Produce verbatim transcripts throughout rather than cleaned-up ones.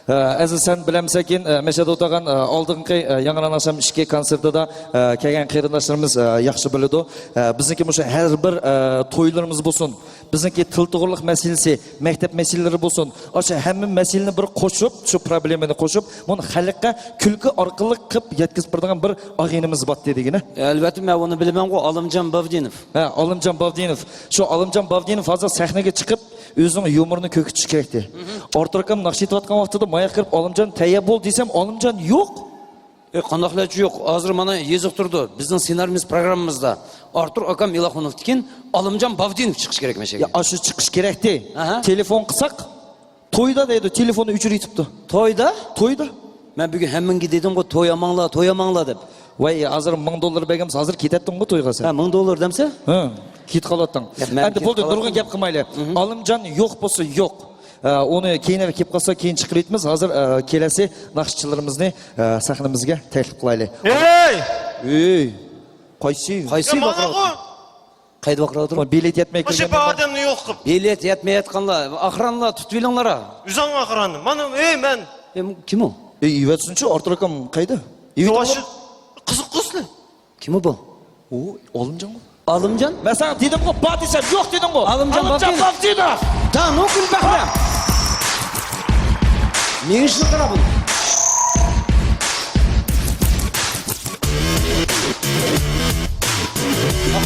ئە، ئەزىز، سەن بىلەمسەن، كېيىن، ئە، مەشەدە ئولتۇرغان، ئە، ئالدىنقى، ئە، ياڭران ئاخشام ئىككى كونسېرتىدا، ئە، كەلگەن قېرىنداشلىرىمىز، ئە، ياخشى بىلىدۇ. ئە، بىزنىڭكى مۇشۇ ھەر بىر، ئە، تويلىرىمىز بولسۇن، بىزنىڭكى تىل توغرىلىق مەسىلىسى، مەكتەپ مەسىلىلىرى بولسۇن، ئاشۇ ھەممە مەسىلىنى بىر قوشۇپ، شۇ پروبلېمىنى قوشۇپ، بۇنى خەلققە كۈلكە ئارقىلىق قىلىپ يەتكۈزۈپ بېرىدىغان بىر ئاغىنىمىز بار دېگىنە. ئەلۋەتتە، مەن ئۇنى بىلىمەنغۇ، ئالىمجان بابدىنوف. ھە، ئالىمجان بابدىنوف. شۇ ئالىمجان بابدىنوف ھازىر سەھنىگە چىقىپ، ئۆزىنىڭ يۇمۇرىنى كۆرسىتىشى كېرەكتى. ئارتۇر ئاكام ناخشا ئېيتىۋاتقان ۋاقتىدا ماياق كىرىپ، «ئالىمجان، تەييار بول» دېسەم، ئالىمجان يوق. ئە، قانداقلارچە يوق؟ ھازىر مانا يېزىق تۇرىدۇ. بىزنىڭ سېنارىمىز پروگراممىمىزدا ئارتۇر ئاكام ئىلاخۇنوفتىن كېيىن ئالىمجان بابدىنوف چىقىشى كېرەك مەشەگە. يا، ئاشۇ چىقىش كېرەكتى. ئاھا. تېلېفون قىلساق، تويدا دەيدۇ، تېلېفوننى ئۆچۈرۈۋېتىپتۇ. تويدا؟ تويدا. مەن بۈگۈن ھەممىڭگە دېدىمغۇ، توياماڭلار، توياماڭلار دەپ. ۋاي، ھازىر مىڭ دوللار بەرگەنمىز، ھازىر كېتەتتىڭغۇ تويغا سەن. ھە، مىڭ دوللار دەمسە؟ ھە، كېتىپ قالاتتىڭ. يا، مەن ئەمدى كېتىپ بولدى، قالاتتىم. نۇرغۇن گەپ قىلمايلى. مھم. ئالىمجان يوق بولسا يوق. ئە، ئۇنى كېيىن كېلىپ قالسا كېيىن چىقىرىۋېتىمىز. ھازىر، ئە، كېلەسى ناخشىچىلىرىمىزنى، ئە، سەھنىمىزگە تەكلىپ قىلايلى. ھەي! ئۆي! قايسى؟ قايسى يا، مانا بۇ! قايدا ۋاقىت ئولتۇر؟ بېلەت يەتمەي كىرگەن ئادەمنى يوق قىپ. بېلەت يەتمەيۋاتقانلار، ئاخرانلار تۇتۇۋېلىڭلار. ئۆزۈڭ ئاخران. مانا، ئەي، مەن. ئەم، كىم ئۇ؟ ئەي، ئېۋەتسۇنچۇ، ئارتۇر ئاكام قايدا؟ ئېۋەتسىڭلار. قىزىققۇسىلى. كىم ئۇ بۇ؟ ئۇ ئالىمجانغۇ. ئالىمجان؟ مەن ساڭا دېدىمغۇ، بار دېسەم يوق دېدىڭغۇ. ئالىمجان ئالىمجان بابدىنوف. بابدىنوف. تاڭ نۇرگۈل بەخمە. مېڭىشىنى قارا بۇنى.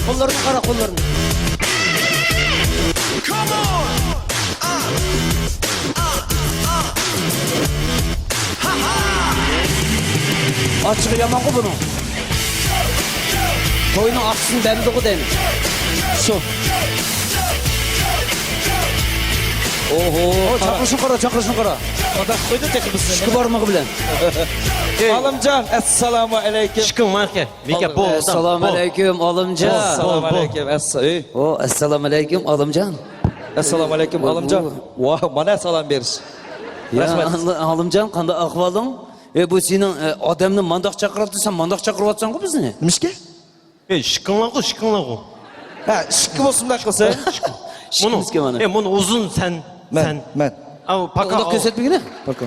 قوللىرىنى قارا، قوللىرىنى. ئاچچىقى يامانغۇ بۇنىڭ. توينىڭ ئاقچىسىنى بەردىغۇ دەيمەن. شۇ. ئوھو. ئو، چاقىرىشنى قارا، چاقىرىشنى قارا. قانداق قويدى تېخى بىزنى؟ ئىككى بارمىقى بىلەن. ئالىمجان، ئەسسالامۇ ئەلەيكۇم. ئىشقىڭ ماڭا كەل. مىكە، بول، ئەسسالامۇ ئەلەيكۇم، ئالىمجان. ئەسسالامۇ ئەلەيكۇم، ئەسسا-، ئۆي. ئو، ئەسسالامۇ ئەلەيكۇم، ئالىمجان. ئەسسالامۇ ئەلەيكۇم، ئالىمجان. ۋاھ، مانا سالام بېرىش. يا، رەھمەت. ئالىمجان، قانداق ئەھۋالىڭ؟ ئە، بۇ سېنىڭ، ئە، ئادەمنى مانداق چاقىراتتى، سەن مانداق چاقىرىۋاتساڭغۇ بىزنى. نېمىشقا؟ ئەي، ئىشىكىڭلارغۇ، ئىشىكىڭلارغۇ. ھە، ئىشىككە بولسۇن، مۇنداق قىلسا. مۇنۇ، ئىشىكىمىزگە مانا. ئەي، مۇنى ئۇزۇن سەن، مەن، سەن. مەن. ئاۋۇ، پاكا، ئۇنداق ئاۋۇ. كۆرسەتمىگىنە. پاكا.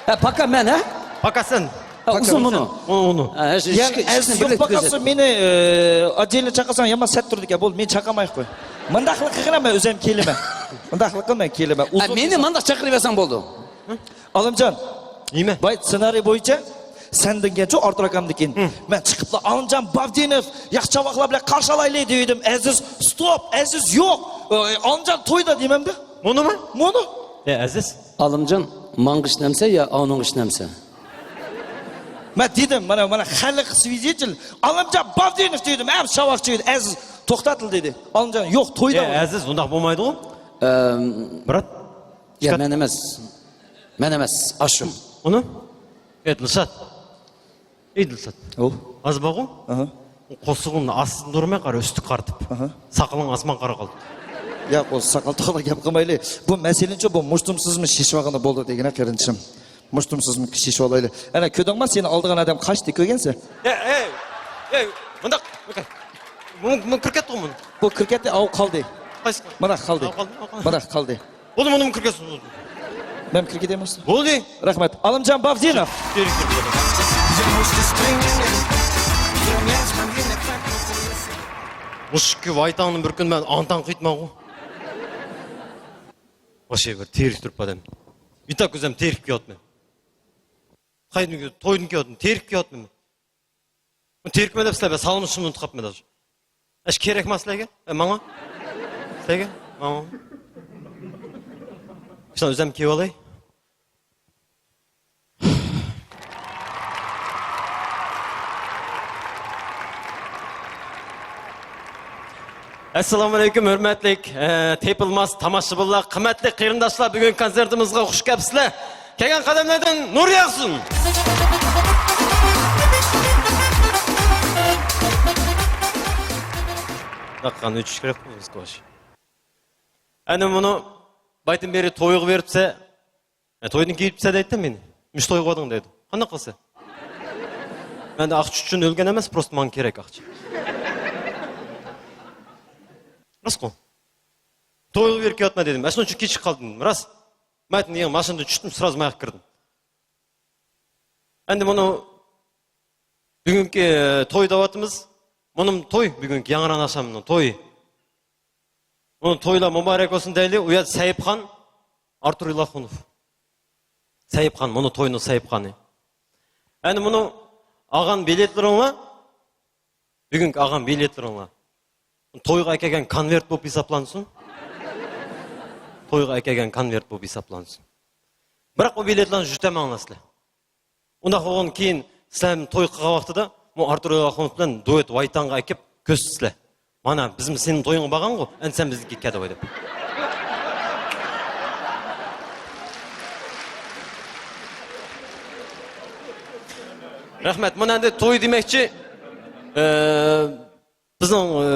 ھە، پاكا مەن، ھە؟ پاكا سەن. ھە، ئۇزۇن مۇنۇ. ئۇ، ئۇنى. ھە، شۇ يا، ئىشىككە، ئەز ئىشىكنى يوق بىرلىكتە پاكاسى كۆرسەت. مېنى، ئە، ئاجىلنى چاقىرساڭ يامان سەت تۇرىدىكەن. بول، مېنى چاقىرماي قوي. مۇنداقلا قىلغىنا مەن ئۆزۈم كېلىمەن. مۇنداقلا قىلماي كېلىمەن. ھە، ئۇزۇن مېنى دېسەڭ. مانداق چاقىرىۋەرسەڭ بولدى. ئالىمجان. نېمە؟ باي، سسېنارىي بويىچە سەندىن كېيىنچۇ ئارتۇر ئاكامدىن كېيىن. ھە. مەن چىقىپلا، «ئالىمجان بابدىنوف، ياخشى چاۋاقلار بىلەن قارشى ئالايلى» دېۋىدىم. ئەزىز، ستوپ، ئەزىز يوق. ئالىمجان تويدا دېمەمدە. مۇنىمۇ؟ مۇنۇ. ئەي، ئەزىز. ئالىمجان، ماڭغا ئىشىنەمسەن يا ئاۋنىڭغا ئىشىنەمسەن؟ مەن دېدىم، مانا، مانا خەلق سۋىدىچىل، «ئالىمجان بابدىنوف» دېدىم، ھەم چاۋاق چېۋىدى، ئەزىز، توختاتىل دېدى. ئالىمجان، يوق، تويدا. ئەي، ئەزىز، ئۇنداق بولمايدىغۇ. ئەم، برات. يا، مەن ئەمەس. مەن ئەمەس، ئاشۇ. ئۇنى؟ ئەي، دىلشات. ئەي، دىلشات. ئوۋ. ھازىر بارغۇ؟ ئاھا. قورسىقىڭنى ئاستىدىن ئۇرماي قارا، ئۈستىگە قارىتىپ. ئاھا. ساقىلىڭ ئاسمانغا قارا قالدى. ياق، ئۇ ساقال توغرا گەپ قىلمايلى. بۇ مەسىلىنىچۇ، بۇ مۇشتۇمسىزمۇ شىشىۋالغىنى بولدى دېگىنە، قېرىندىشىم. مۇشتۇمسىزمۇ شىشىۋالايلى. ئەنە، كۆردۈڭما، سېنى ئالدىغان ئادەم قاچتى، كۆرگەنسەن. ئەي، ئەي، ئەي، مۇنداق. بۇ، بۇ كىرىپ كەتتىغۇ بۇ. بۇ كىرىپ كەتتى، ئاۋۇ قالدى. قايسى قالدى؟ مانا قالدى. ئاۋۇ قالدى، ئاۋۇ قالدى. مانا قالدى. بولدى، مۇنىمۇ كىرگۈزسۇن. مەن كىرگۈزەي ئەمەسمۇ. بولدى. رەھمەت. ئالىمجان بابدىنوف. مۇشۇ ئىككى ۋايتاڭنى بىر كۈنى مەن ئاڭتاڭ قىلىۋېتىمەنغۇ. ۋاھشىي بىر تېرىك تۇرۇپ ئادەم. بىتا كۆزەم تېرىك كېلىۋاتىمەن. قايدىن كۆ-، تويدىن كېلىۋاتىمەن، تېرىك كېلىۋاتىمەن. تېرىكمەن دەپ سىلەر بىلەن سالىشىشنى ئۇنتۇپ قاپمەن ھازىر. ئەش كېرەكما سىلەرگە؟ ئە، ماڭا؟ سىلەرگە؟ ماڭا؟ شۇنداق ئۆزۈم كىيىۋالاي. ئەسسالامۇئەلەيكۇم، ھۆرمەتلىك، ئە، تېپىلماس تاماشىبىنلار، قىممەتلىك قېرىنداشلار، بۈگۈن كونسېرتىمىزغا خۇش كەپسىلەر. كەلگەن قەدەملەردىن نۇر ياغسۇن! داققان ئۈچ كېرەك بولدى، سكۋاش. ئەنە مۇنۇ بايتىن بېرى تويغا بېرىپسە، «ئە، تويدىن كېيىن كېلىپسە» دەيتتى مېنى. «مۇشۇ تويغا بارغىن» دەيدۇ. قانداق قىلسا؟ مەن ئاقچا ئۈچۈن ئۆلگەن ئەمەس، پروستو ماڭا كېرەك ئاقچا. راستقۇ؟ تويغا بېرىپ كېلىۋاتىمەن دېدىم. ئە، شۇنىڭ ئۈچۈن كېچىكىپ قالدىم دېدىم. راست. مەن يېڭى ماشىنىدىن چۈشتۈم، سرازۇ ماياققا كىردىم. ئەندى مۇنۇ بۈگۈنكى، ئە، توي دەۋاتىمىز. مۇنۇم توي بۈگۈنكى ياڭران ئاخشامنىڭ تويى. مۇنۇ تويلار مۇبارەك بولسۇن دەيلى. ئۇ يەردە سەيىپخان، ئارتۇر ئىلاخۇنوف. سەيىپخان، مۇنۇ توينىڭ سەيىپخانى. ئەنە مۇنۇ ئالغان بېلەتلىرىڭلار، بۈگۈنكى ئالغان بېلەتلىرىڭلار تويغا ئەكەلگەن كونۋېرت بولۇپ ھېسابلانسۇن. تويغا ئەكەلگەن كونۋېرت بولۇپ ھېسابلانسۇن. بىراق ئۇ بېلەتلەرنى يۈتەلمەڭلار سىلەر. ئۇنداق بولغاندىن كېيىن سىلەر توي قىلغان ۋاقتىدا بۇ ئارتۇر ئاخۇنوف بىلەن دۇئېت ۋايتاڭغا ئەكىپ كۆرسىتىسىلەر. مانا بىزمۇ سېنىڭ تويۇڭغا بارغانغۇ، ئەمدى سەن بىزنىڭكىگە كەلدىڭ دەپ. رەھمەت. مانا ئەمدى توي دېمەكچى. ئە، بىزنىڭ، ئە،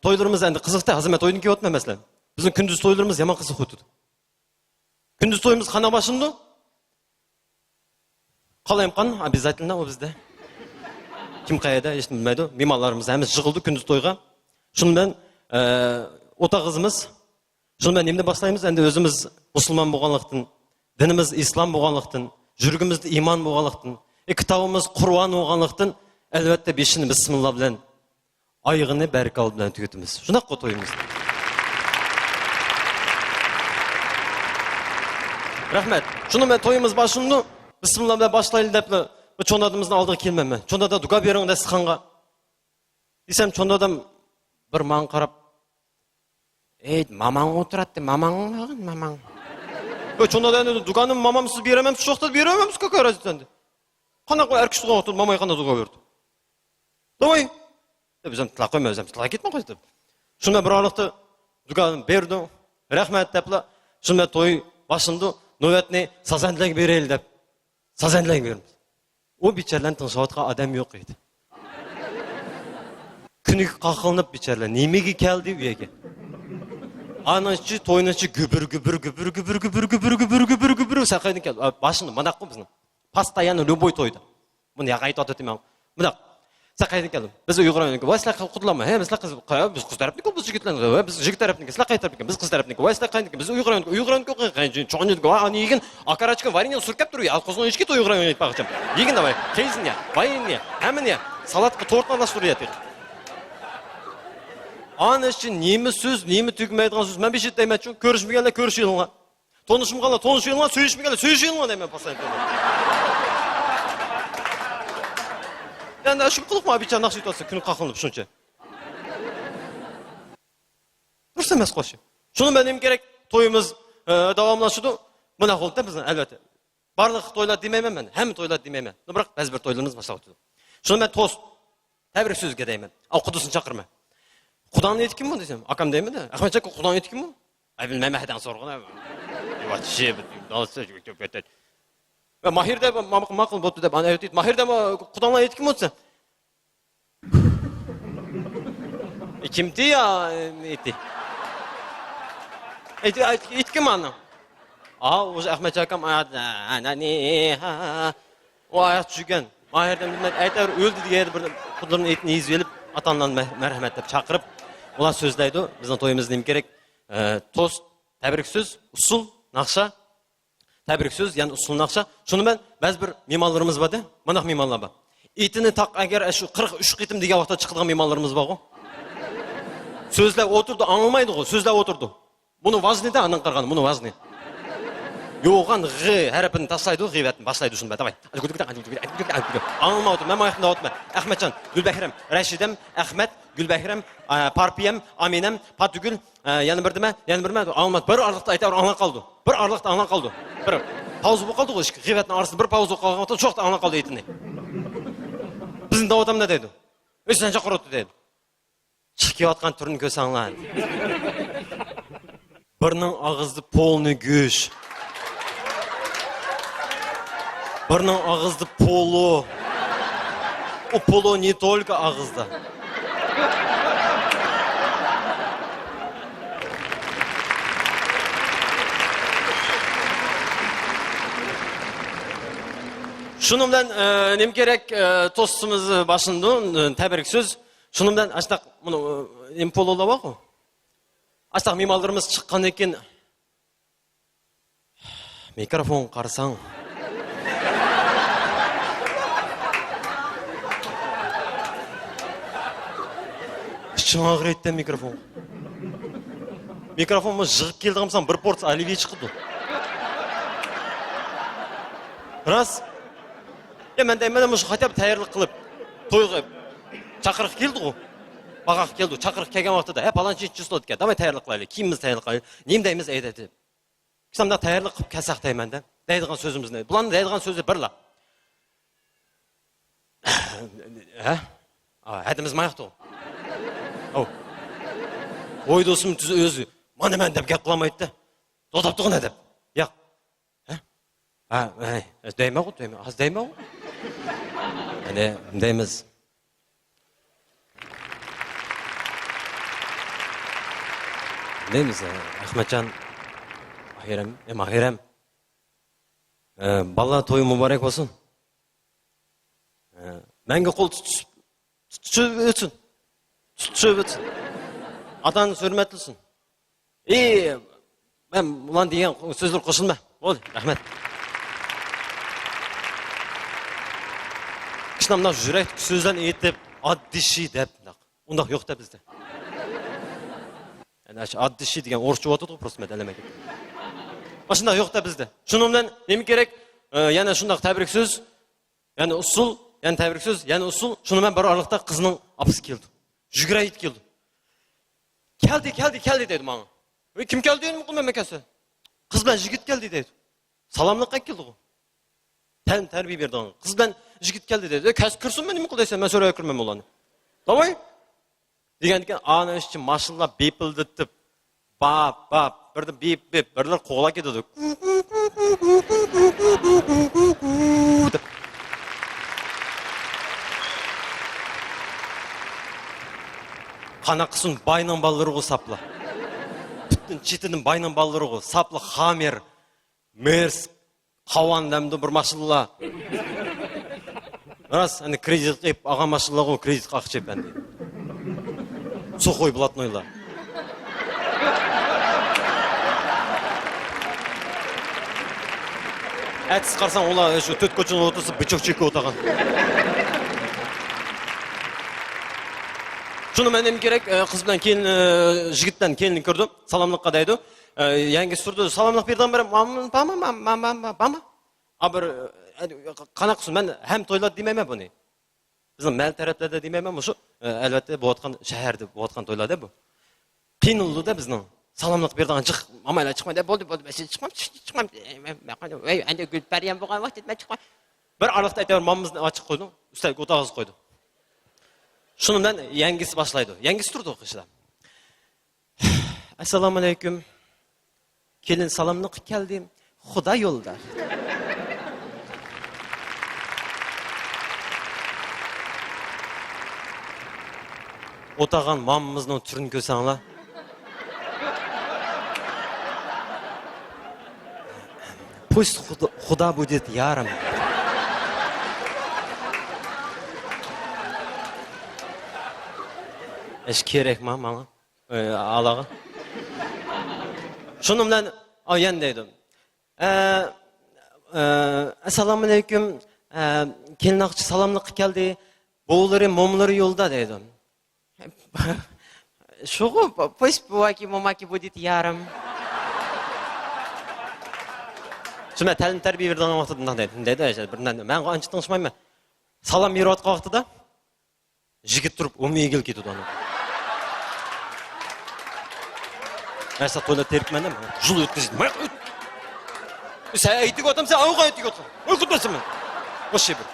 تويلىرىمىز ئەمدى قىزىقتى. ھازىر مەن تويدىن كېلىۋاتىمەن مەسىلەن. بىزنىڭ كۈندۈز تويلىرىمىز يامان قىزىق ئۆتىدۇ. كۈندۈز تويىمىز قانداق باشلىنىدۇ؟ قالايمىقان، ئوبيازاتېلنو ئۇ بىزدە. كىم قەيەردە، ھېچكىم بىلمەيدۇ. مېھمانلىرىمىز ھەممىسى يىغىلدى كۈندۈز تويغا. شۇنىڭ بىلەن، ئە، ئوتاق قىزىمىز. شۇنىڭ بىلەن نېمىنى باشلايمىز؟ ئەمدى ئۆزىمىز مۇسۇلمان بولغانلىقتىن، دىنىمىز ئىسلام بولغانلىقتىن، يۈرىكىمىزدە ئىمان بولغانلىقتىن، ئى، كىتابىمىز قۇرئان بولغانلىقتىن، ئەلۋەتتە بېشىنى بىسمىللا بىلەن، ئايىغىنى بەرىكاللا بىلەن تۈگىتىمىز. شۇنداققۇ تويىمىز؟ رەھمەت. شۇنىڭ بىلەن تويىمىز باشلىنىدۇ. بىسمىللا بىلەن باشلايلى دەپلا، بۇ چوڭ دادىمىزنىڭ ئالدىغا كېلىمەن مەن. چوڭ دادا، دۇكا بېرىڭ دەستىخانغا. دېسەم، چوڭ دادام بىر ماڭا قاراپ، ئەي، ماماڭ ئولتۇراتتى، ماماڭ، ماماڭ. ۋە چوڭ دادا، ئەمدى دۇكاننى مامامسىز بېرەمەمسىز، شۇ ۋاقىتتا بېرەمەمسىز، كاكا رازى ئەمدى. قانداق ئەر كىشى تۇرغان ۋاقىتتا ماماي قانداق دۇكان بېرىدۇ؟ داۋاي. دەپ، بىز ھەم تىللاپ قويماي، بىز ھەم تىللاپ كەتمەي قويدۇق. شۇندا بىر ئارىلىقتا دۇكان بېرىدۇ، رەھمەت دەپلا، شۇندا توي باشلىنىدۇ، نۆۋەتنى سازەندىلەرگە بېرەيلى دەپ. سازەندىلەرگە بېرىمىز. ئۇ بىچارىلەرنى تىڭشاۋاتقان ئادەم يوق ئىدى. كۈنىگە قاقلىنىپ بىچارىلەر، نېمىگە كەلدى ئۇ يەرگە؟ ئانىڭ ئىچى، توينىڭ ئىچى گۈبۈر، گۈبۈر، گۈبۈر، سەقەيدىن كەلدى. ئا، باشلىنىدۇ، مانداققۇ بىزنىڭ. پاستاياننى لوبوي تويدا. بۇنى ياقا ئېيتىۋاتاتتىم مەن. مۇنداق. سەقەيدىن كەلدىم. بىز ئۇيغۇر ئايالىنىڭكى، ۋاي سىلەر قۇدلارمۇ؟ ھە، بىز سىلەر قىز، بىز قىز تەرەپنىكى، بىز يىگىت تەرەپنىكى، بىز قىز تەرەپنىكى، ۋاي سىلەر قايسى تەرەپنىكى؟ بىز ئۇيغۇر ئايالىنىڭكى، ئۇيغۇر ئايالىنىڭكى، چوڭنى، ئانى يېگىن، ئاكاراشكىن، ۋارىنى سۈركەپ تۇرۇۋ، يالقۇزنىڭ ئىچكى توي ئۇيغۇر ئايالىنىڭكى باغچام. يېگىن داۋاي، قېيىزنى، ۋاينى، ھەممىنى، سالاتقا تورتنى ئارىلاشتۇرۇۋ ياتىدۇ. ئانى ئىچى نېمە سۆز، نېمە تۈگىمەيدىغان سۆز. مەن بىر شېئىر دەيمەنچۇ، كۆرۈشمىگەنلەر كۆرۈشۈۋېلىڭلار. تونۇشمىغانلار تونۇشۇۋېلىڭلار، سۆيۈشمىگەنلەر سۆيۈشۈۋېلىڭلار دەيمەن پاسايتىدا. يەنە شۇ قىلىقما بىچارە ناخشا ئېيتىۋاتسا، كۈنى قاقلىنىپ شۇنچە. دۇرۇس ئەمەس قوشۇق. شۇنىڭ بىلەن نېمە كېرەك؟ تويىمىز، ئە، داۋاملىشىدۇ. بۇنداق بولدى بىزنىڭ، ئەلۋەتتە. بارلىق تويلار دېمەيمەن مەن، ھەممە تويلار دېمەيمەن. بىراق بەزى بىر تويلىرىمىز باشلاۋاتىدۇ. شۇنى مەن توست، تەبرىك سۆزگە دەيمەن. ئاۋقۇدىسىنى چاقىرىمەن. قۇداڭنى ئېيتكىنمۇ دېسەم، ئاكام دەيمەن-دە. ئەخمەتجان، قۇداڭنى ئېيتكىنمۇ؟ ئەي، بىلمەيمەن، ھەدەڭ سورىغىن. ۋە ماھىر دە ما-، ماقۇل بوپتۇ دەپ، ئانا ئېيتتى. ماھىر دە قۇداڭلار ئېيتكىنمۇ دېسە، كىمتى يا، ئېيتتى. ئېيت-، ئېيت-، ئېيتكىن مانا. ئا، ئۇ ئەخمەتجان ئاكام ئاياغدا، ئەنەنى، ھا، ھا. ئۇ ئاياغ چۈشكەن. ماھىردىن بىلمەيدۇ. ئەيتەر ئۆلدى دېگەن يەردە بىر قۇدۇرنى ئېيتنى يېزىۋېلىپ، ئاتا-ئانىلارنى مەر-، مەرھەمەت دەپ چاقىرىپ، ئۇلار سۆزلەيدۇ. بىزنىڭ تويىمىزدا نېمە كېرەك؟ ئە، توست، تەبرىك سۆز، ئۇسسۇل، ناخشا. تەبرىك سۆز، يەنى ئۇسسۇل ناخشا. شۇنى بىلەن بەزى بىر مېھمانلىرىمىز بار-دە، مانداق مېھمانلار بار. ئېتىنى تاق ئەگەر شۇ قىرىق ئۈچ قېتىم دېگەن ۋاقىتتا چىقىدىغان مېھمانلىرىمىز بارغۇ. سۆزلەپ ئولتۇردى، ئاڭلىمايدىغۇ، سۆزلەپ ئولتۇردى. بۇنى ۋاژنىيدە ئاندىن قارىغان، بۇنى ۋاژنىي. يوغان غ ھەرپىنى تاشلايدۇ، غىۋەتنى باشلايدۇ شۇنى بىلەن. داۋاي. ئاڭلىمايۋاتىمەن، مەن ماياقتىن دەۋاتىمەن. ئەخمەتجان، گۈلبەھرەم، رەشىدەم، ئەخمەت، گۈلبەھرەم، ئا، پارپىيەم، ئامىنەم، پاتىگۈل، ئا، يەنە بىر نېمە، يەنە بىر نېمە، ئاڭلىمايدۇ. بىر ئارىلىقتا ئېيتىۋەر، ئاڭلاپ قالدى. بىر ئارىلىقتا ئاڭلاپ قالدى. بىر پاۋزا بولۇپ قالدىغۇ، ئىككى غىۋەتنىڭ ئارىسىدا بىر پاۋزا بولۇپ قالغان ۋاقىتتا شۇ ۋاقىتتا ئاڭلاپ قالدى ئېتىنى. بىزنى دەۋاتامدۇ دەيدۇ. ئۆزىنى چاقىرىۋاتىدۇ دەيدۇ. چىقىپ كېلىۋاتقان تۈرنى كۆرسەڭلار. بىرنىڭ ئاغزىدا پولنى گۆش. بىرنىڭ ئاغزىدا پولو. ئۇ پولو не только ئاغزىدا. شۇنىڭ بىلەن، ئە، نېمە كېرەك، ئە، توستىمىز باشلىنىدۇ، ئە، تەبرىك سۆز. شۇنىڭ بىلەن ئاشتاق، مۇنۇ، ئە، نېمە پولولا بارغۇ. ئاشتاق مېھمانلىرىمىز چىققاندىن كېيىن، مىكروفونغا قارىساڭ، ئىچىڭ ئاغرىيدىكەن مىكروفون. مىكروفونمۇ يىغىپ كېلىدىغان بولساڭ، بىر پورسىيە ئالىۋى چىقىدۇ. راست. يا، مەن دەيمەن، مۇشۇ خەتەپ تەييارلىق قىلىپ، تويغا چاقىرىق كېلىدىغۇ. باغاق كېلىدۇ. چاقىرىق كەلگەن ۋاقتىدا، ھە، پالانچى چىسلو ئىكەن، داۋاي تەييارلىق قىلايلى، كىيىمىمىزنى تەييارلىق قىلايلى. نېمە دەيمىز، ئەيدە دەپ. شۇنداق تەييارلىق قىلىپ كەلسەك دەيمەن-دە. دەيدىغان سۆزىمىزنى. بۇلارنىڭ دەيدىغان سۆزى بىرلا. ھە؟ ئا، ھەدىمىز ماياقتۇ. ئاۋ. ۋوي دوستۇم تۈز ئۆزى. مانا مەن دەپ گەپ قىلالمايدۇ-دە. توختاپتۇغۇ نە دەپ. ياق. ھە؟ ھە، ھە، دەيمەنغۇ، دەيمەن. ھازىر دەيمەنغۇ. يەنى دەيمىز. دەيمىز، ئەخمەتجان. ماھىرەم، ئە، ماھىرەم. ئە، بالىلار تويى مۇبارەك بولسۇن. ئە، مەڭگۈ قول تۇتۇشۇپ، تۇتۇشۇپ ئۆتسۇن. تۇتۇشۇپ ئۆتسۇن. ئاتا-ئانىسى ھۆرمەتلىسۇن. ئى، مەن بۇلارنى دېگەن سۆزلەر قوشۇلما. بولدى، رەھمەت. كىشىلەر مۇنداق يۈرەكتىكى سۆزلەرنى ئېيتىپ، ئاددىشى دەپ، ئۇنداق، ئۇنداق يوق-دە بىزدە. يەنى شۇ ئاددىشى دېگەن ئورۇسچە بولۇۋاتىدۇ، просто مەن ئەلەمگە. ماشۇنداق يوق-دە بىزدە. شۇنىڭ بىلەن نېمە كېرەك؟ ئە، يەنە شۇنداق تەبرىك سۆز. يەنە ئۇسسۇل، يەنە تەبرىك سۆز، يەنە ئۇسسۇل. شۇنى مەن بىر ئارىلىقتا قىزنىڭ ئاپىسى كېلىدۇ. يۈگۈرە يېتىپ كېلىدۇ. «كەلدى، كەلدى، كەلدى» دەيدۇ ماڭا. «ۋەي، كىم كەلدى؟ نېمە قىلىمەن مەن كەلسە؟» «قىز بىلەن يىگىت كەلدى» دەيدۇ. سالاملىق قىلىپ كەلدىغۇ. تەلىم تەربىيە بېرىدىغان. «قىز بىلەن يىگىت كەلدى» دەيدۇ. «ۋەي، كەلسە كىرسۇن، مەن نېمە قىلاي دەيسەن، مەن سوراپ كىرمەن ئۇلارنى. داۋاي!» دېگەندىكىن ئانىڭ ئىچى ماشىنىلار بىپىلدىتىپ، باپ، باپ، بىردىن بىپ، بىپ، بىرلىرى قوغلاپ كېتىدۇ. دەپ. قانداق قىلسۇن، باينىڭ بالىلىرىغۇ ساپلا. پۈتۈن چېتىدىن باينىڭ بالىلىرىغۇ ساپلا خامېر، مېرس، قاۋان دەمدۇ بىر ماشىنىلار. راست، ئەمدى كرېدىتقا ئېلىپ ئالغان ماشىنىلارغۇ كرېدىتقا ئاقچىپ ئەمدى. سۇخوي بلاتنويلار. ئەتىسى قارىساڭ، ئۇلار شۇ تۆت كوچىنىڭ ئوتتۇرىسىدا بىچوك چېكىپ ئولتۇرغان. شۇنى مەن نېمە كېرەك؟ ئە، قىز بىلەن كېيىن، ئە، يىگىتتىن كېيىن كىردىم. سالاملىققا دەيدۇ. ئە، يەڭگىسى تۇرىدۇ. سالاملىق بېرىدىغان بىر ماما، ماما، ماما، ماما، ماما. ئا، بىر، ئە، قانداق قىلسۇن، مەن ھەم تويلار دېمەيمەن بۇنى. بىزنىڭ مەھەللە تەرەپلەردە دېمەيمەن، مۇشۇ، ئە، ئەلۋەتتە بولۇۋاتقان شەھەردە بولۇۋاتقان تويلاردا بۇ. قىينىلىدۇ-دە بىزنىڭ. سالاملىق بېرىدىغان جىق مامايلار چىقمايدۇ. بولدى، بولدى، مەن سىز چىقمام، چىقمام. ۋەي، ئەندى گۈلپەرىيەم بولغان ۋاقىت مەن چىقماي. بىر ئارىلىقتا ئەتەۋەر مامىمىزنى ئاچىق قويدۇڭ، ئۈستەلگە ئوتاغىزغا قويدۇڭ. شۇنىڭ بىلەن يەڭگىسى باشلايدۇ. يەڭگىسى تۇرىدۇ قېشىدا. ئەسسالامۇئەلەيكۇم. كېلىن سالاملىققا كەلدى. خۇدا يولدا. ئولتۇرغان مامىمىزنىڭ تۈرىنى كۆرسەڭلار. پۇشت خۇدا، خۇدا بۇدىت يارىم. ئىش كېرەكما ماڭا؟ ئالاغا. شۇنىڭ بىلەن ئايان دەيدۇ. ئە، ئە، ئەسسالامۇئەلەيكۇم. ئە، كېلىن ئاغىچى سالاملىققا كەلدى. بوۋىلىرى، مومىلىرى يولدا دەيدۇ. شۇغۇ، پۇشت بوۋاكى، موماكى بۇدىت يارىم. شۇ مەن تەلىم تەربىيە بېرىدىغان ۋاقتىدا بۇنداق دەيدۇ. دەيدۇ، بىر، مەن ئانچە تىڭشىمايمەن. سالام بېرىۋاتقان ۋاقتىدا يىگىت تۇرۇپ، ئۇمۇ ئېگىلىپ كېتىدۇ ئانا. مەن ساڭا تويلاپ تېرىپمەن دە، مانا يول ئۆتكۈزدى. مانا ئۆت. سەن ئەگىتىگە ئاتام، سەن ئاۋۇغا ئەگىتىگە ئاتقان. ئۆكۈتمەسەن مەن. باشقا بىر.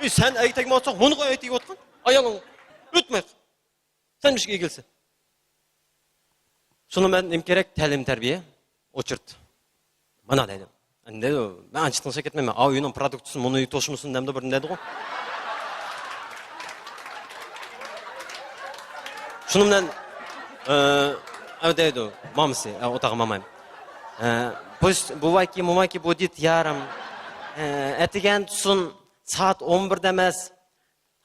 ئى، سەن ئەگىتەگمۇ ئاتساق، مۇنىغا ئەگىتىگە ئاتقان. ئايالىڭ ئۆتمەي. سەن مۇشۇ ئېگىلسە. شۇنى مەن نېمە كېرەك؟ تەلىم تەربىيە. ئوچۇرت. مانا دەيدۇ. ئەندى مەن ئانچە تىڭشاپ كەتمەيمەن. ئاۋۇ ئۆينىڭ پرودۇكتىسى مۇنى توشمىسۇن دەمدۇ بىر دەيدىغۇ. شۇنىڭ بىلەن، ئە، ئەۋ دەيدۇ. مامىسى، ئە، ئوتاغا مامايم. ئە، بۇ، بۇ ۋاكى، مۇ ۋاكى، بۇ دېدى يارىم. ئە، ئەتىگەن تۇسۇن سائەت ئون بىردە ئەمەس.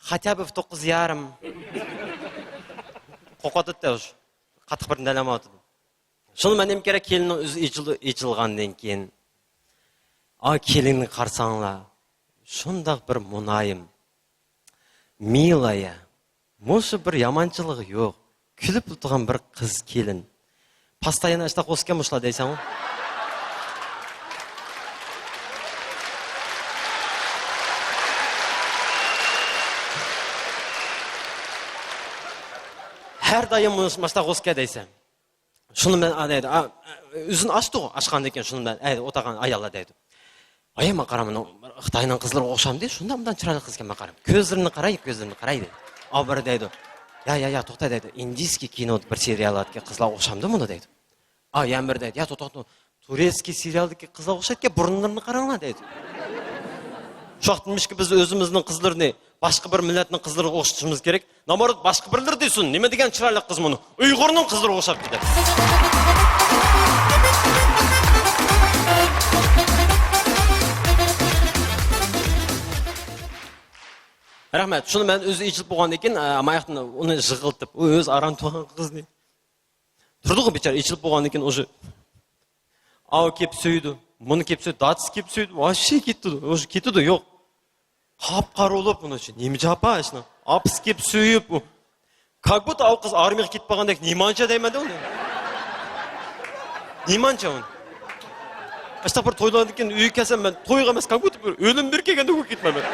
خەتەبىف توققۇز يارىم. قوقۇۋاتىدۇ، قاتتىق بىر نەلەم ئاتىدۇ. شۇنى مەن نېمە كېرەك، كېلىننىڭ ئۆزى ئېچىل-، ئېچىلغاندىن كېيىن. ئا، كېلىننى قارىساڭلار، شۇنداق بىر مۇلايىم، مىلايە، مۇشۇ بىر يامانچىلىقى يوق، كۈلۈپ تۇرغان بىر قىز كېلىن. پاستا يەنە ئاشتاق بولسىكەن مۇشۇلار دەيسەنغۇ. ھەر دائىم مۇشۇ ماشتاق بولسىكەن دەيسەن. شۇنى مەن، ئا، دەيدۇ، ئا، ئۆزىنى ئاچتىغۇ، ئاچقاندىن كېيىن شۇنى مەن، ئەي، ئولتۇرغان ئاياللار دەيدۇ. ئاي، ماڭا قارا، مانا خىتاينىڭ قىزلىرىغا ئوخشامدۇ؟ شۇنداق مۇنداق چىرايلىق قىز ئىكەن، ماڭا قارا. كۆزلىرىنى قاراي، كۆزلىرىنى قاراي دەيدۇ. ئا، بىرى دەيدۇ، يا، يا، يا، توختا دەيدۇ، ئىندىيسكىي كىنو بىر سېرىياللاردىكى قىزلار ئوخشامدۇ مۇنى دەيدۇ. ئا، يەنە بىرى دەيدۇ، يا، توختا، توختا، تۇرېتسكىي سېرىيالدىكى قىزلار ئوخشايدىكەن، بۇرۇنلىرىنى قاراڭلار دەيدۇ. شۇ ۋاقىت نېمىشقا بىز ئۆزىمىزنىڭ قىزلىرىنى باشقا بىر مىللەتنىڭ قىزلىرىغا ئوخشىتىشىمىز كېرەك؟ نامرات باشقا بىرلىرى دېسۇن، نېمە دېگەن چىرايلىق قىز مۇنۇ؟ ئۇيغۇرنىڭ قىزلىرىغا ئوخشاپتۇ دەپ. رەھمەت. شۇنى مەن ئۆزى ئېچىلىپ بولغاندىن كېيىن، ئە، ماياقتىن ئۇنى يىغلىتىپ، ئۇ ئۆزى ئاران تۇغان قىزنى. تۇردىغۇ بىچارە ئېچىلىپ بولغاندىن كېيىن ئۇژې. ئاۋۇ كېلىپ سۆيىدۇ، مۇنى كېلىپ سۆيىدۇ، دادىسى كېلىپ سۆيىدۇ، ۋاژشې كېتىدۇ، ئۇژې كېتىدۇ، يوق. قاپقارا بولۇپ، بۇنىڭ ئۈچۈن نېمە جاپا ئىشنىڭ؟ ئاپىسى كېلىپ سۆيۈپ، ئۇ، كاك بۇددا ئاۋۇ قىز ئارمىيەگە كېتىپ بارغاندەك نېمانچە دەيمەن-دە ئۇنى. نېمانچە ئۇنى. ئاشتاق بىر تويلاردىن كېيىن ئۆيگە كەلسەم، مەن تويغا ئەمەس، كاك بۇددا بىر ئۆلۈم بېرىپ كەلگەندەك بولۇپ كېتىمەن مەن.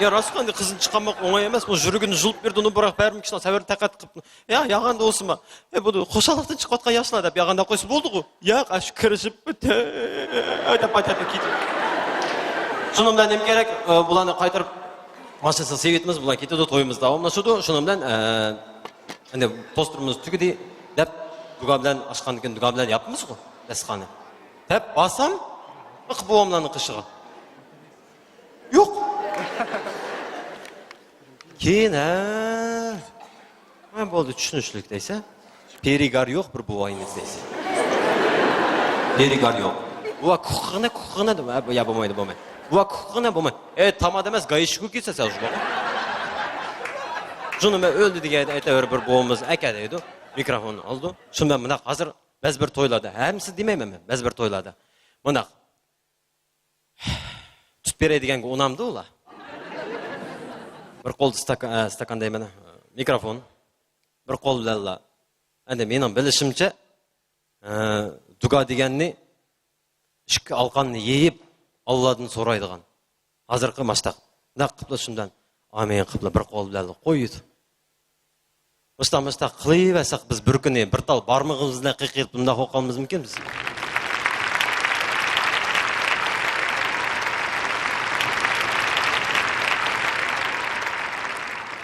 يا، راستقا ئەمدى قىزنى چىقارماق ئوڭاي ئەمەس. ئۇ يۈرىكىنى زۇلۇپ بېرىدۇ، ئۇنى بىراق بەرمىكىشنىڭ سەۋرى تاقەت قىلىپ يا، ياغاندا بولسىمۇ، ئە، بۇ خۇشاللىقتىن چىقىۋاتقان ياشلار دەپ ياغاندا قويسا بولدىغۇ. ياق، ئاشۇ كىرىشىپ، ئۆتە، ئۆتە، ئۆتە كېتىپ. شۇنىڭ بىلەن نېمە كېرەك؟ ئە، بۇلارنى قايتۇرۇپ ماشىنىسىغا سېلىۋېتىمىز، بۇلار كېتىدۇ، تويىمىز داۋاملىشىدۇ. شۇنىڭ بىلەن، ئە، ئەمدى پوستېرىمىز تۈگىدى دەپ، دۇگا بىلەن ئاچقاندىن كېيىن دۇگا بىلەن ياپمىزغۇ داستىخاننى. دەپ بارسام، بوۋاملارنىڭ قېشىغا. يوق. كېيىن، ھە. ھە، بولدى، چۈشىنىشلىك دەيسە. پېرىگار يوق، بىر بوۋاينى دەيسە. پېرىگار يوق. بوۋا، كۇخغىنە، كۇخغىنە دەپ، ھە، يا، بولمايدۇ، بولمايدۇ. بوۋا، كۇخغىنە، بولمايدۇ. ئەي، تامادا ئەمەس، گايشىگۇ كېسە سەن شۇ. شۇنى مەن ئۆلدى دېگەن ئېيتىۋېرىپ بىر بوۋىمىز ئەكە دەيدۇ. مىكروفوننى ئالىدۇ. شۇنى مەن مۇنداق ھازىر بەزى بىر تويلاردا، ھەممىسى دېمەيمەن مەن، بەزى بىر تويلاردا. مۇنداق. تۇتۇپ بېرەي دېگەنگە ئۇنامدۇ ئۇلار. بىر قولدا ستاكا-، ئە، ستاكان دەيمەن، مىكروفون. بىر قول بىلەنلا. ئەندى مېنىڭ بىلىشىمچە، ئە، دۇگا دېگەننى ئىككى ئالقاننى يېيىپ، ئاللادىن سورايدىغان. ھازىرقى ماشتاق. نەق قىپلا شۇنداق. ئامىن قىپلا بىر قول بىلەنلا قويىدۇ. مۇشتاق، مۇشتاق قىلىۋەرسەك، بىز بىر كۈنى بىر تال بارمىقىمىز بىلەن قېقىپ بۇنداق بولۇپ قالمىزمىكىن بىز؟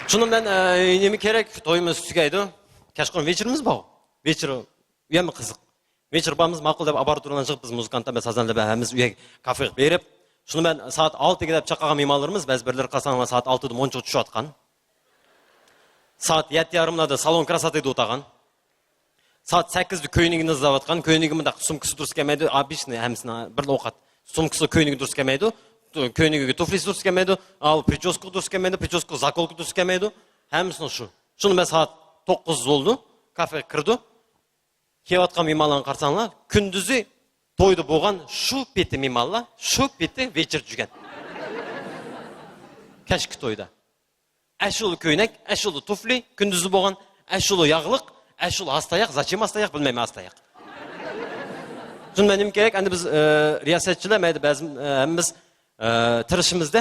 شۇنىڭ بىلەن، ئە، نېمە كېرەك؟ تويىمىز تۈگەيدۇ. كەچقۇرۇن ۋېچىرىمىز بار. ۋېچىر ئۇيەممۇ قىزىق. ۋېچىر بارمىز، ماقۇل دەپ ئاپاراتتۇرغان چىقىپ، بىز مۇزىكانتلار بىلەن سازەندىلەر بىلەن ھەممىمىز ئۆيگە، كافېغا بېرىپ، شۇنى مەن سائەت ئالتىگە دەپ چاقىرغان مېھمانلىرىمىز، بەزى بىرلىرى قارىساڭلار سائەت ئالتىدا مونچىغا چۈشۈۋاتقان. سائەت يەتتە يېرىملاردا سالون كراساتىدا ئولتۇرغان. سائەت سەككىزدە كۆينىكىنى تىزىۋاتقان، كۆينىكى مۇنداق سومكىسى دۇرۇس كەلمەيدۇ، ئابىچنى ھەممىسىنىڭ بىر ئوقەت. سومكىسى، كۆينىكى دۇرۇس كەلمەيدۇ، كۆينىكىگە تۇفلىسى دۇرۇس كەلمەيدۇ، ئاۋۇ پرىچوسكا دۇرۇس كەلمەيدۇ، پرىچوسكا زاكولكا دۇرۇس كەلمەيدۇ، ھەممىسىنىڭ شۇ. شۇنى مەن سائەت توققۇز بولدى، كافېغا كىردى. كېلىۋاتقان مېھمانلارنى قارىساڭلار، كۈندۈزى تويدا بولغان شۇ پېتى مېھمانلار، شۇ پېتى ۋېچىر جۈگەن. كەچكى تويدا. ئەشۇلا كۆينەك، ئەشۇلا تۇفلى، كۈندۈزى بولغان ئەشۇلا ياغلىق، ئەشۇلا ھاستاياق، زاچېم ھاستاياق، بىلمەيمەن ھاستاياق. شۇنىڭ بىلەن نېمە كېرەك؟ ئەمدى بىز، ئە، رىياسەتچىلەر، مەيلى بەزى، ئە، ھەممىمىز، ئە، تىرىشىمىزدە،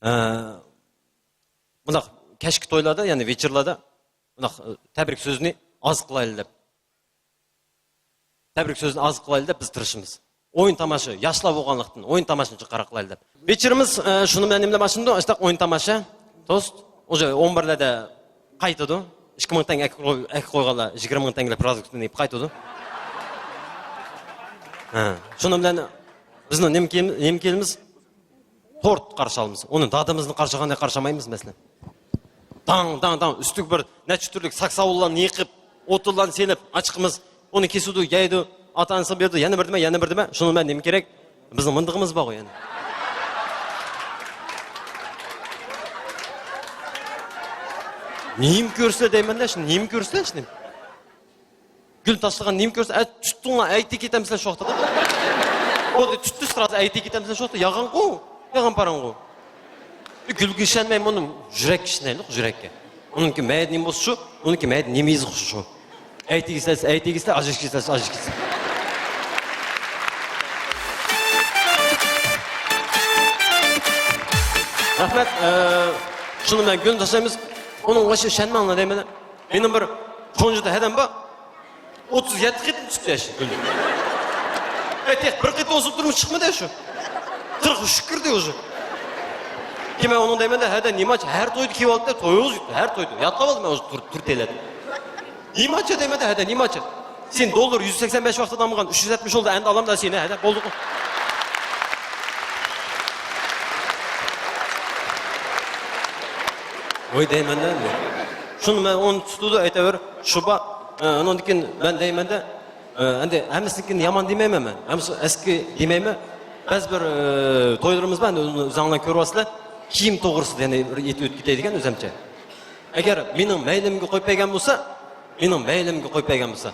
ئە، بۇنداق كەچكى تويلاردا، يەنى ۋېچىرلاردا بۇنداق، ئە، تەبرىك سۆزىنى ئاز قىلايلى دەپ. تەبرىك سۆزىنى ئاز قىلايلى دەپ بىز تىرىشىمىز. ئويۇن تاماشا، ياشلار بولغانلىقتىن، ئويۇن تاماشىنى جىق قاراپ قىلايلى دەپ. ۋېچىرىمىز، ئە، شۇنىڭ بىلەن نېمە باشلىنىدۇ؟ ئاشتاق ئويۇن تاماشا. توست. ئۇژې ئون بىرلەردە قايتىدۇ. ئىككى مىڭ تەڭگە ئەكە قوي-، ئەكە قويغانلار يىگىرمە مىڭ تەڭگىلەر پرودۇكتنى يەپ قايتىدۇ. ھە. شۇنىڭ بىلەن بىزنىڭ نېمە كىيىم-، نېمە كىيىمىمىز؟ تورت قارشى ئالىمىز. ئۇنى دادىمىزنى قارشىغاندەك قارشىلىمايمىز، مەسىلەن. داڭ، داڭ، داڭ، ئۈستىگە بىر نەچچە تۈرلۈك ساكساۋۇللارنى يېقىپ، ئوتۇنلارنى سېلىپ، ئاچىقىمىز. ئۇنى كېسىدۇ، يەيدۇ، ئاتا-ئانىسىغا بېرىدۇ، يەنە بىر دېمە، يەنە بىر دېمە. شۇنىڭ بىلەن نېمە كېرەك؟ بىزنىڭ مىندىغىمىز بارغۇ يەنە. نېمە كۆرسە دەيمەن-دە، شۇ نېمە كۆرسە، شۇ نېمە. گۈل تاشلىغان نېمە كۆرسە، ئە، تۇتتۇڭلار، ئەيتىپ كېتەمسىلەر شۇ ۋاقىتتا. بولدى، تۇتتى سرازا، ئەيتىپ كېتەمسىلەر شۇ ۋاقىتتا. يالغانغۇ، يالغان پاراڭغۇ. گۈلگە ئىشەنمەيمەن، ئۇنىڭ يۈرەككە ئىشىنەيلى، يۈرەككە. ئۇنىڭكى مەيدە نېمە بولسا شۇ، ئۇنىڭكى مەيدە نېمە يېزىقى شۇ. ئەيتىگىسىلەر، ئەيتىگىسىلەر، ئاجىقىگىسىلەر، ئاجىقىگىسىلەر. رەھمەت. ئە، شۇنى مەن گۈلنى تاشلايمىز. ئۇنىڭ بېشىغا ئىشەنمەڭلار دەيمەن. مېنىڭ بىر كونجۇدا ھەدەم بار. ئوتتۇز يەتتە قېتىم چىقتى ياش گۈلنى. ئەي، تېخى بىر قېتىم بولسا تۇرمۇش چىقمىدى شۇ. قىرىق ئۈچكە كىردى ئۇزۇ. كېيىن مەن ئۇنىڭ دەيمەن-دە، ھەدە نېمە ئاچا، ھەر تويدا كېلىۋالدى-دە، تويىغۇز يۇتتى، ھەر تويدا. ياتقان بولدۇم مەن ئۇزۇ تۇر-، تۇرۇپ تېلەتتىم. نېمە ئاچا دەيمەن-دە، ھەدە نېمە ئاچا. سېنى دوللار يۈز سەكسەن بەش ۋاقىتتا ئالمىغان، ئۈچ يۈز يەتمىش بولدى، ئەمدى ئالامدا سېنى، ھەدە بولدىغۇ. ۋاي دەيمەن-دە ئەمدى. شۇنى مەن ئۇنى تۇتىدۇ، ئېيتاۋېرە، شۇ با-، ئە، ئۇنىڭدىن كېيىن مەن دەيمەن-دە، ئە، ئەمدى ھەممىسىنىڭكىنى يامان دېمەيمەن مەن. ھەممىسى ئەسكى دېمەيمەن. بەزى بىر، ئە، تويلىرىمىز بار، ئەمدى ئۆزۈڭلار كۆرۈۋاتىسىلەر. كىيىم توغرىسىدا يەنە بىر ئېيتىپ ئۆتۈپ كېتەي دېگەن ئۆزەمچە. ئەگەر مېنىڭ مەيلىمگە قويۇپ بەرگەن بولسا، مېنىڭ مەيلىمگە قويۇپ بەرگەن بولسا،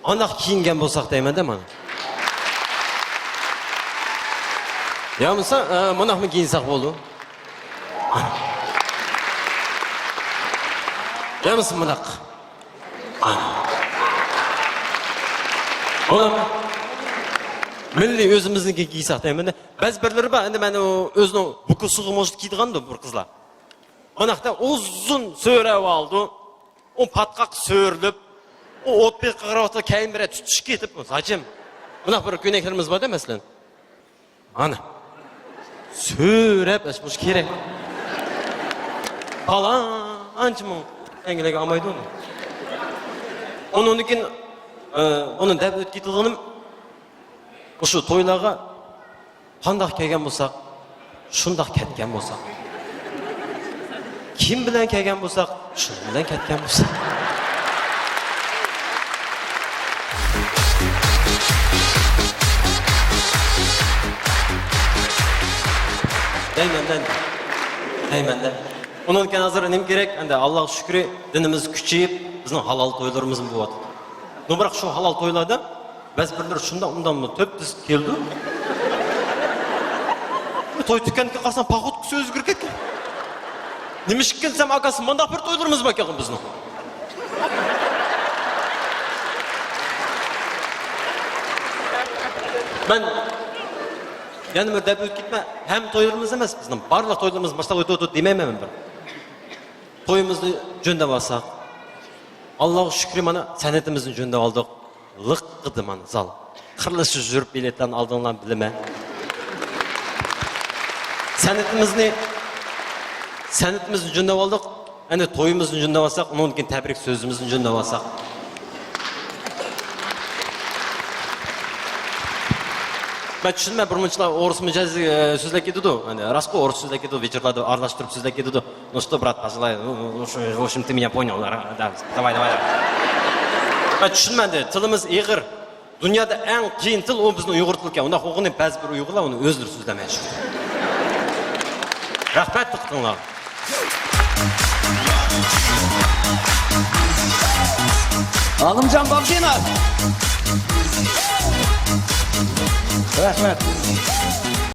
قانداق كىيىنگەن بولساق دەيمەن-دە مانا. يا بولمىسا، ئە، مۇنداقمۇ كىيىنسەك بولىدۇ. يا بولمىسا مۇنداق. بولامدۇ؟ مىللىي ئۆزىمىزنىڭكى كىيسەك دەيمەن-دە. بەزى بىرلىرى بار، ئەمدى مەن ئۇ ئۆزىنىڭ بۇكىسىغا مۇشۇ كىيىدىغاندۇ بىر قىزلار. مانا ئۇزۇن سۆرەۋالىدۇ. ئۇ پاتقاق سۆرىلىپ، ئۇ ئوت بېقىغان ۋاقىتتا كەينى بىرەر تۇتۇشۇپ كېتىپ، ساچىم. مۇنداق بىر كۆينەكلىرىمىز بار-دە، مەسىلەن. مانا. سۆرەپ، ئەش، مۇشۇ كېرەك. پالانچە مىڭ تەڭگىلەرگە ئالمايدۇ ئۇنى. ئۇنىڭدىن كېيىن، ئە، ئۇنى دەپ ئۆتۈپ كېتىدىغىنىم، مۇشۇ تويلارغا قانداق كەلگەن بولساق، شۇنداق كەتكەن بولساق. كىم بىلەن كەلگەن بولساق، شۇنىڭ بىلەن كەتكەن بولساق. دەيمەن-دە. دەيمەن-دە. ئۇنىڭدىن كېيىن ھازىر نېمە كېرەك؟ ئەمدى ئاللاغا شۈكرى، دىنىمىز كۈچىيىپ، بىزنىڭ ھالال تويلىرىمىزمۇ بولۇۋاتىدۇ. نو، بىراق شۇ ھالال تويلاردا بەزى بىرلىرى شۇنداق ئۇنداممۇ تۆپ تىز كېلىدۇ. توي تۈكەنگە قارىسام، پاخوتكىسى ئۆزگىرىپ كەتكەن. نېمىشقا دېسەم، ئاكاسى، مۇنداق بىر تويلىرىمىز بار كەلگەن بىزنىڭ. مەن يەنە بىر دەپ ئۆتۈپ كېتىمەن، ھەم تويلىرىمىز ئەمەس، بىزنىڭ بارلىق تويلىرىمىز مۇشۇنداق ئۆتۈۋاتىدۇ دېمەيمەن مەن بىر. تويىمىزنى جۆندەپ ئالساق، ئاللاغا شۈكرى، مانا، سەنئىتىمىزنى جۆندەپ ئالدۇق. لىققىدە، مانا، زال. قىرلىشىپ يۈرۈپ بېلەتلەرنى ئالدىڭلارمۇ بىلىمەن. سەنئىتىمىزنى، سەنئىتىمىزنى جۆندەپ ئالدۇق. ئەنە تويىمىزنى جۆندەپ ئالساق، ئۇنىڭدىن كېيىن تەبرىك سۆزىمىزنى جۆندەپ ئالساق. مەن چۈشىنىمەن، بىر مۇنچىلار ئورۇس مىجەزلىك، ئە، سۆزلەپ كېتىدۇ. ئەنە راستقۇ ئئورۇس سۆزلەپ كېتىدۇ، ۋېچېرلاردا ئارىلاشتۇرۇپ سۆزلەپ كېتىدۇ. Ну что, брат, пожелай, ну, ну, что, в общем, ты меня понял, да, да, давай, давай, давай. مەن چۈشىنىمەن، تىلىمىز ئېغىر. دۇنيادا ئەڭ قىيىن تىل ئۇ بىزنىڭ ئۇيغۇر تىلىكەن. ئۇنداق بولغىنى بەزى بىر ئۇيغۇرلار ئۇنى ئۆزلىرى سۆزلىمەيدۇ. رەھمەت دىققىتىڭلارغا. ئالىمجان بابجىنوف. رەھمەت.